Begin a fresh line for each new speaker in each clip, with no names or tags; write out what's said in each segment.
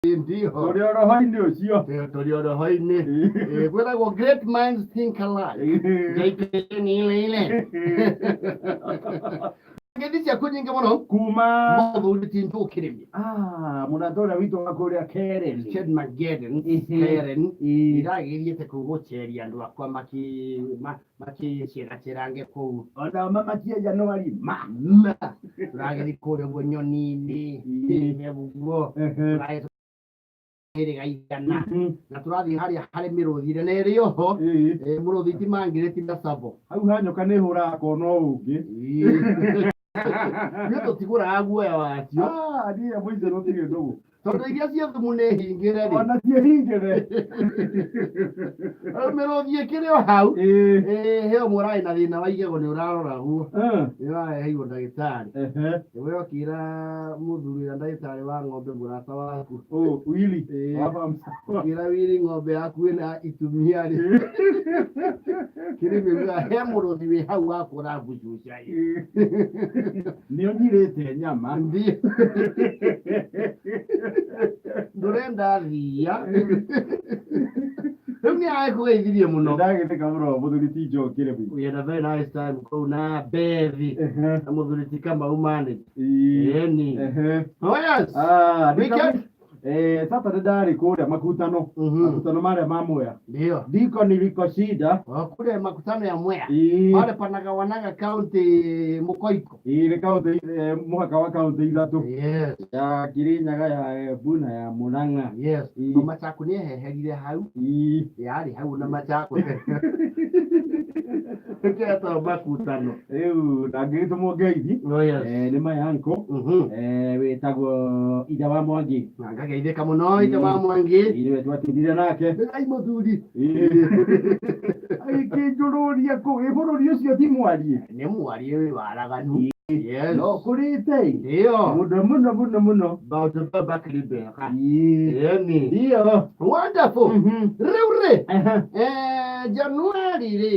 Ndio.
Tũrĩ o roho-inĩ ũcio.
Tũrĩ o roho-inĩ. Kwĩragwo great minds think alike. JKN ile ile. Ngeithi ciaku nyingĩ mũno.
Kuma
Mũthuri ti Njũkĩrĩmia.
Ah, mũrata ũrĩa witũ wa kũrĩa Karen.
Richard Mageden, Karen, iragĩthiĩte kũu gũceria andũ akwa makĩceracerange kũu.
Ona mamatie Januari ma.
Ma. Tũragĩthiĩ kũrĩa ũguo nyoni-inĩ, ũguo. Tũragĩthiĩ mĩhĩrĩga igana. Na tũrathiĩ harĩa harĩ mĩrũthi ĩrĩa na ĩrĩ oho. Mũrũthi ti mangĩrĩti na savo.
Hau ha nyoka nĩ hũraga kona ũngĩ.
Nĩ tũtigũraga guoya wacio.
Ah, niĩ mũico gũtirĩ ndũgũ.
Tondũ iria cia thumu nĩ hingĩre rĩ.
Ona ciĩ hingĩre.
Mĩrũthi ĩkĩrĩ o hau. He ũmwe ũrarĩ na thĩna wa igego nĩ ũraroragwo. Nĩ ũrareheirwo ndagĩtarĩ. We ũkĩra mũthuri ũrĩa ndagĩtarĩ wa ng'ombe mũrata waku.
Oh, Willy. Wa Farms.
Ũkĩra Willy ng'ombe yaku ĩna itumia rĩ. Kĩrĩ he mũrũthi wĩ hau waku ũrabucuca.
Nĩ ũnyirĩte nyama.
Ndio. Ndũrenda thiia. Rĩu nĩ agĩkũgeithirie mũno.
Ndagĩtheka mũno mũthuri ti Joe Kĩremi.
We had a very nice time kũu na Bethi na mũthuri ti Kamau manager. Ĩni. Oh yes.
Ah,
Weekend.
Saturday ndarĩ kũrĩa makutano. Makutano marĩa ma Mwea.
Ndio.
Ndiko niliko shida.
Kule makutano ya Mwea.
Ĩĩ.
Pale panagawanaga county Mukoiko.
Ĩĩ nĩ kaunti mũhaka wa kaunti ithatũ.
Yes.
Ya Kirinyaga, ya Embu na ya Murang'a.
Yes.
Ĩĩ.
Machako nĩ eheherire hau.
Ĩĩ.
Yarĩ hau na Machako. Nĩkĩo makutano.
Rĩu ndangĩgĩtũmwo ngeithi.
Oh yes.
Nĩ my uncle. Wĩtagwo Ithe wa Mwangi.
Na ngageithĩka mũno Ithe wa Mwangi.
Ithuĩ twatindire nake.
Ai mũthuri.
Agĩkĩnjũrũria kũ ĩ bũrũri ũcio ti mwarie.
Nĩ mwarie wĩ waraganu. Yes.
No kũrĩte.
Ndio.
Mũno mũno mũno mũno.
About bakiribeka.
Ĩĩ.
Ĩni.
Ndio.
Wonderful. Rĩu rĩ, Januari rĩ,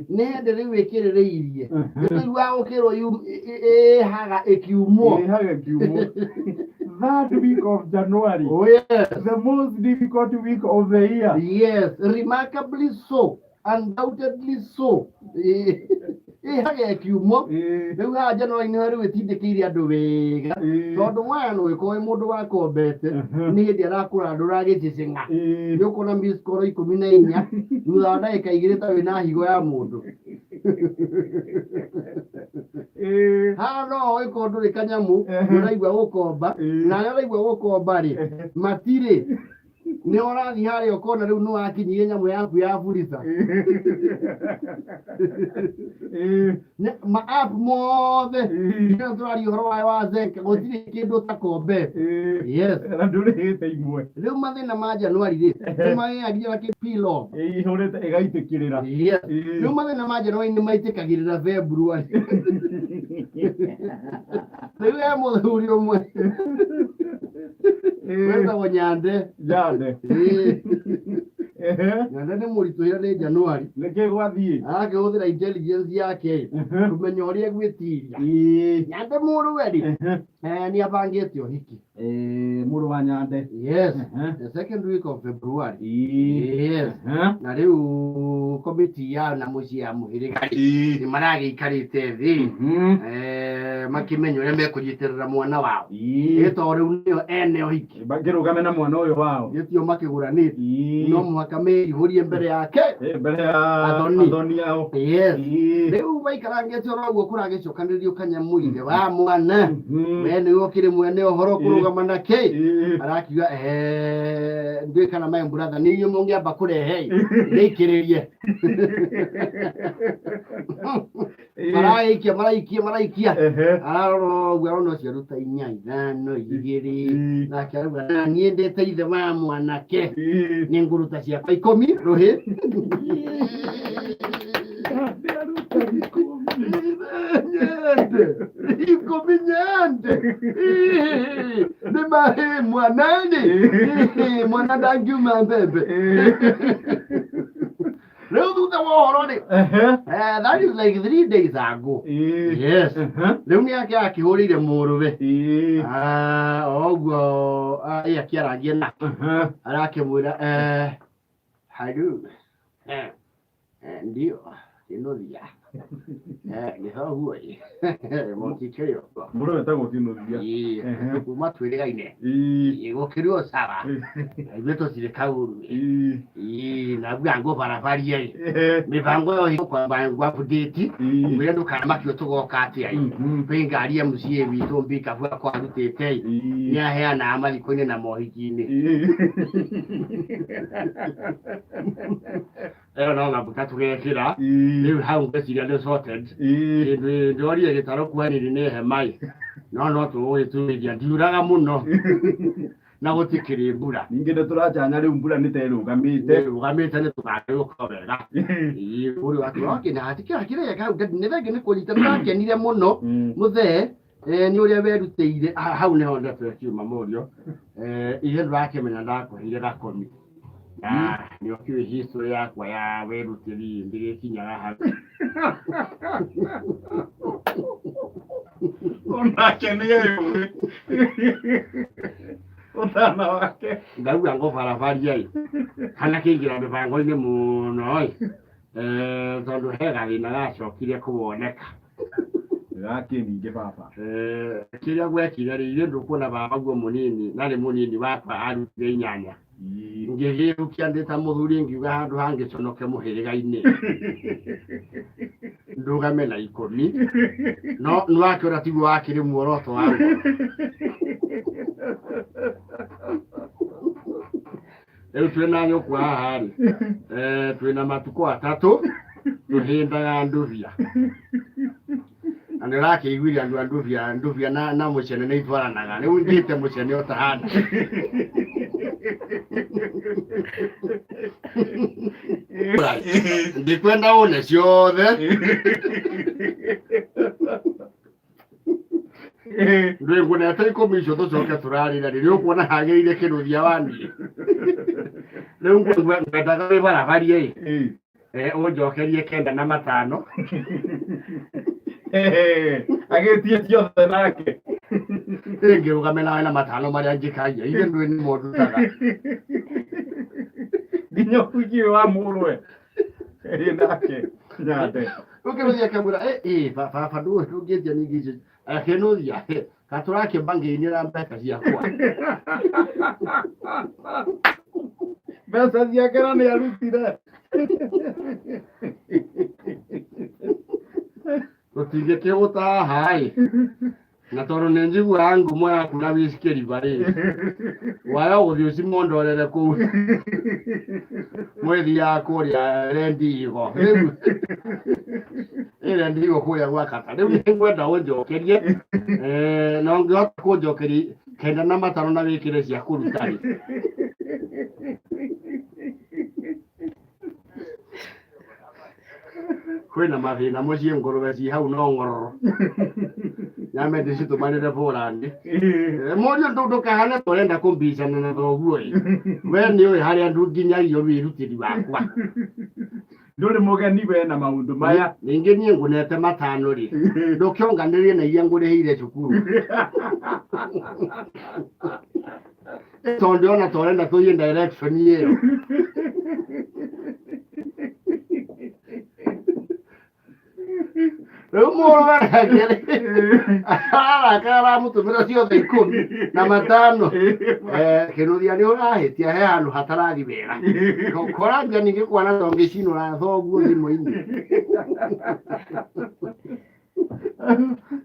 nĩ hĩndĩ rĩu ĩkĩrĩrĩirie. Nĩtũiguaga gũkĩrwo ĩhaga ĩkiumwo.
Ĩhaga ĩkiumwo. Third week of January.
Oh yes.
The most difficult week of the year.
Yes, remarkably so. Undoubtedly so. Ĩhaga ĩkiumwo. Rĩu haha Januari nĩho rĩu ĩtindĩkĩire andũ wega. Tondũ mwana ũgĩkorwo wĩ mũndũ wakombete nĩ hĩndĩ arakũra ndũragĩcĩcĩng'a. Nĩ ũkuona miss call 14 thutha wa ndagĩka 2 ta wĩna higo ya mũndũ. Haha no ũgĩkorwo ndũrĩ kanyamũ nĩ ũraigua gũkomba na arĩa ũraigua gũkomba rĩ matirĩ. Nĩ ũrathiĩ harĩa ũkona rĩu nĩ wakinyirie nyamũ yaku ya burisa. Ma app mothe nĩyo tũraria ũhoro wayo wa Zenka gũtirĩ kĩndũ ũtakombete. Yes.
Na ndũrĩhĩte imwe.
Rĩu mathĩna ma Januari rĩ nĩ magĩagia na kĩpilo.
Ĩihũrĩte ĩgaitĩkĩrĩra.
Yes. Rĩu mathĩna ma Januari nĩ maitĩkagĩrĩra February. Rĩu he mũthuri ũmwe wetagwo Nyande.
Nyande.
Nyande nĩ mũritũhĩre nĩ Januari.
Nĩkĩ gwathiĩ?
Arakĩhũthĩra intelligence yake kũmenya ũrĩa egwĩtiria. Nyande mũrũwe rĩ, nĩ abangĩte ũhiki.
Mũrũ wa Nyande.
Yes. The second week of February. Yes. Na rĩu komiti ya na mũciĩ ya mũhĩrĩga rĩ, nĩ maragĩikarĩte thĩ makĩmenya ũrĩa mekũnyitĩrĩra mwana wao. Ĩ tondũ rĩu nĩo ene ũhiki.
Makĩrũgame na mwana ũyũ wao.
Gĩtio makĩgũranĩte. No mũhaka meihũrie mbere yake.
Mbere ya
Athoni.
athoni ao.
Yes. Rĩu maikarangĩte oro ũguo kũragĩcokanĩrĩrio kanyamũ ithe wa mwana. We nĩwe ũkĩrĩ mwene ũhoro kũrũgama na kĩ. Arakiuga ndiũĩ kana my brother nĩ inyuĩ mũngĩamba kũrehe ndĩikĩrĩrie. Maraikia maraikia maraikia. Ararora ũguo arona ũcio aruta 4 5 2 nake arauga na niĩ ndĩte ithe wa mwanake nĩ ngũruta ciakwa 10 rũhĩ. Nyende 10 nyende nĩ mahĩ mwana-inĩ mwana ndangiuma mbembe. Rĩu thutha wa ũhoro rĩ, that is like 3 days ago. Yes. Rĩu nĩ ake akĩhũrĩire mũrũwe. Ah, o ũguo ĩ akĩarangia nake arakĩmwĩra, "Halo, ndio Kĩnuthia, nĩ thoguo ĩ mũtikĩrĩ ũguo."
Mũrũ wetagwo Kĩnuthia.
Ĩ, kuma twĩrĩgaine. Ĩ, gũkĩrĩ o sawa, ithuĩ tũtirĩ kaũru ĩ. Ĩ, naguo ngũbarabaria ĩ mĩbango yo kwamba ngwabudĩti ngwĩre ndũkanamakio tũgoka atĩa ĩ. Kwĩ ngari ya mũciĩ witũ mbikabu akwa arutĩte ĩ, nĩ aheanaga mathiko-inĩ na mohiki-inĩ. Ĩyo no maguta tũgekĩra rĩu hau, ngwĩciria nĩ sorted. Kĩndũ ndorire gĩtarũ kuhanĩrĩ nĩ hema ĩ, no tũgũgĩtumithia ndiuraga mũno na gũtikĩrĩ mbura.
Ningĩ nĩ tũracanya rĩu mbura nĩ ta ĩrũgamĩte.
Rũgamĩte, nĩ tũgagĩũka wega. Ĩĩ, ũrĩ wa okay, na hatikĩra kĩrĩa hau nĩ thengi nĩ kũnyita, nĩrakenire mũno mũthee nĩ ũrĩa werutĩire. Ah, hau nĩho ndeto ĩkiuma mũrio. Ihe ndũrakĩmenya ndakũheire gakomi na nĩ ũkĩũĩ history yakwa ya wĩrutĩri ndĩgĩkinyaga hau.
Onake nĩ eyũĩ ũtana wake.
Ndauga ngũbarabaria ĩ kana kĩingĩra mĩbango-inĩ mũno ĩ, tondũ he gathĩna gacokire kuoneka.
Gakĩ ningĩ baba?
Kĩrĩa gwekire rĩ, ithuĩ ndũkuona baba guo mũnini narĩ mũnini wakwa arutire 8. Ngĩgĩũkia ndĩ ta mũthuri, ngiuga handũ hangĩconoke mũhĩrĩga-inĩ ndũgame na 10, no nĩwakĩona tiguo wakĩrĩ muoroto wa ngoro. Rĩu twĩna nyũkwa haha rĩ, twĩna matukũ 3 tũhĩndaga ndubia, na nĩ ũrakĩiguire andũ a ndubia, ndubia na mũcene nĩ itwaranaga. Rĩu ngĩte mũcene ũtahana. Ndikwenda une ciothe. Ndwĩngunete 10 icio tũcoke tũrarĩra rĩrĩa ũkuona hagĩrĩire kĩnuthia wa niĩ. Rĩu ngwendaga wĩ barabarie ĩ, ũnjokerie 9 na 5.
Agĩtie ciothe nake.
Ĩngĩrũgame nawe na 5 marĩa njĩkagia ithe ndwĩ nĩmo ndutaga.
Nginya ũhiki ũyũ wa mũrũwe ĩ nake nyande.
Ũkĩnuthia akamwĩra, "Ĩ baba, ndũngĩtia ningĩ icio." Akĩnuthia katũrakĩmba ngĩinĩra mbeca ciakwa.
Mbeca ciake na nĩ arutire.
Tũtingĩkĩgũtaha ĩ, na tondũ nĩ njiguaga ngumo yaku na wicikĩriba rĩ, waya gũthiĩ ũcimondorere kũu mwĩthiaga kũrĩa rendigo rĩu, ĩ rendigo kũrĩa gwa kata. Rĩu nĩ ngwenda ũnjokerie, na ũngĩhota kũnjokeria 9 na 5 na wĩkĩre cia kũruta rĩ. Kwĩna mathĩna mũciĩ, ngũrũwe ci hau no ng'ororo nyambe ndĩcitũmanĩre bũrandi. Mũriũ, ndũkahane ta ũrenda kũmbicana na thoguo ĩ. We nĩ ũĩ harĩa nginyagia wĩrutĩri wakwa.
Ndũrĩ mũgeni we na maũndũ maya.
Ningĩ niĩ ngũnete 5 rĩ, ndũkĩonganĩrie na iria ngũrĩhĩire cukuru, tondũ ona ta ũrenda tũthiĩ direction ĩyo. Rĩu mũrũ nake araraka aramũtũmĩra ciothe 10 na 5. Kĩnuthia, nĩ ũrahĩtia, he handũ hatarathi wega. Koranjia ningĩ kuona ta ũngĩcinũra thoguo thimũ-inĩ.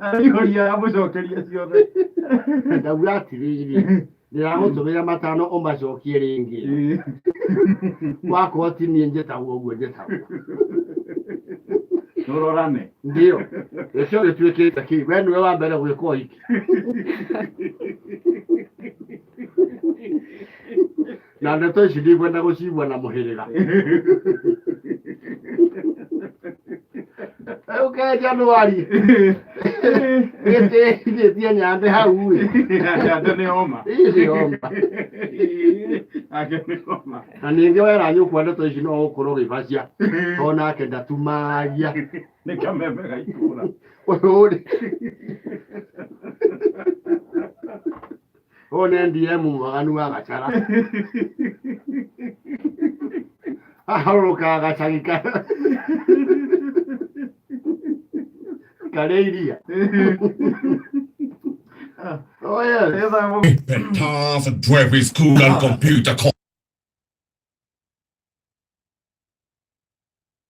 Arĩhoria amũcokeria ciothe.
Ndauga atĩrĩrĩ, ndĩramũtũmĩra 5 ũmacokie rĩngĩ, wakorwo ti niĩ njĩtagwo ũguo njĩtagwo.
Tũrorane.
Ndio gĩcio gĩtuĩkĩte kĩ, we nĩwe wa mbere gwĩka ũhiki na ndeto ici ndikwenda gũcigua na mũhĩrĩga. Rĩu ke Januari gĩtĩithĩtie nyambe hau ĩ.
Nyande nĩ homa.
Ĩ nĩ homa.
Nake nĩ ngoma.
Na ningĩ wera nyũkwa ndeto ici no ũgũkorwo ũgĩbacia tondũ nake ndatumagia.
Nĩ kameme ga itũra.
Ũyũ rĩ, ũyũ nĩ NDM mwaganu wa gacara. Aharũrũkaga gacagi karĩ iria. Oh yes.
Ĩtha
Petards Driving School and Computer College.